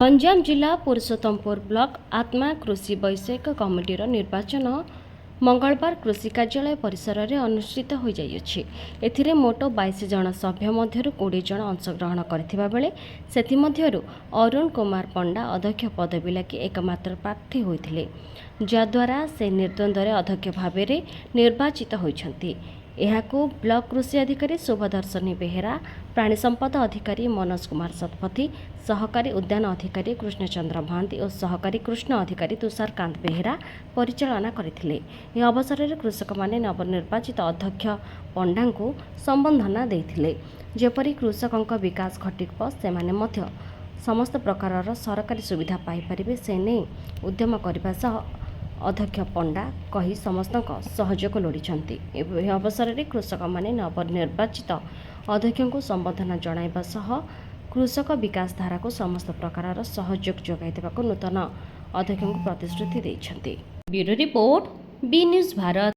ଗଞ୍ଜାମ ଜିଲ୍ଲା ପୁରୁଷୋତ୍ତମପୁର ବ୍ଲକ ଆତ୍ମା କୃଷି ବୈଷୟିକ କମିଟିର ନିର୍ବାଚନ ମଙ୍ଗଳବାର କୃଷି କାର୍ଯ୍ୟାଳୟ ପରିସରରେ ଅନୁଷ୍ଠିତ ହୋଇଯାଇଅଛି। ଏଥିରେ ମୋଟ 22 ଜଣ ସଭ୍ୟ ମଧ୍ୟରୁ 20 ଜଣ ଅଂଶଗ୍ରହଣ କରିଥିବା ବେଳେ ସେଥିମଧ୍ୟରୁ ଅରୁଣ କୁମାର ପଣ୍ଡା ଅଧ୍ୟକ୍ଷ ପଦବୀ ଲାଗି ଏକମାତ୍ର ପ୍ରାର୍ଥୀ ହୋଇଥିଲେ, ଯାହାଦ୍ୱାରା ସେ ନିର୍ଦ୍ୱନ୍ଦ୍ୱରେ ଅଧ୍ୟକ୍ଷ ଭାବରେ ନିର୍ବାଚିତ ହୋଇଛନ୍ତି। ଏହାକୁ ବ୍ଲକ କୃଷି ଅଧିକାରୀ ଶୁଭଦର୍ଶିନୀ ବେହେରା, ପ୍ରାଣୀ ସମ୍ପଦ ଅଧିକାରୀ ମନୋଜ କୁମାର ଶତପଥୀ, ସହକାରୀ ଉଦ୍ୟାନ ଅଧିକାରୀ କୃଷ୍ଣଚନ୍ଦ୍ର ମହାନ୍ତି ଓ ସହକାରୀ କୃଷି ଅଧିକାରୀ ତୁଷାରକାନ୍ତ ବେହେରା ପରିଚାଳନା କରିଥିଲେ। ଏହି ଅବସରରେ କୃଷକମାନେ ନବନିର୍ବାଚିତ ଅଧ୍ୟକ୍ଷ ପଣ୍ଡାଙ୍କୁ ସମ୍ବର୍ଦ୍ଧନା ଦେଇଥିଲେ। ଯେପରି କୃଷକଙ୍କ ବିକାଶ ଘଟିବ, ସେମାନେ ମଧ୍ୟ ସମସ୍ତ ପ୍ରକାରର ସରକାରୀ ସୁବିଧା ପାଇପାରିବେ, ସେ ନେଇ ଉଦ୍ୟମ କରିବା ସହ ଅଧ୍ୟକ୍ଷ ପଣ୍ଡା କହି ସମସ୍ତଙ୍କ ସହଯୋଗ ଲୋଡ଼ିଛନ୍ତି। ଏହି ଅବସରରେ କୃଷକମାନେ ନବନିର୍ବାଚିତ ଅଧ୍ୟକ୍ଷଙ୍କୁ ସମ୍ବର୍ଦ୍ଧନା ଜଣାଇବା ସହ କୃଷକ ବିକାଶ ଧାରାକୁ ସମସ୍ତ ପ୍ରକାରର ସହଯୋଗ ଯୋଗାଇ ଦେବାକୁ ନୂତନ ଅଧ୍ୟକ୍ଷଙ୍କୁ ପ୍ରତିଶ୍ରୁତି ଦେଇଛନ୍ତି। ବ୍ୟୁରୋ ରିପୋର୍ଟ, ବି ନ୍ୟୁଜ୍ ଭାରତ।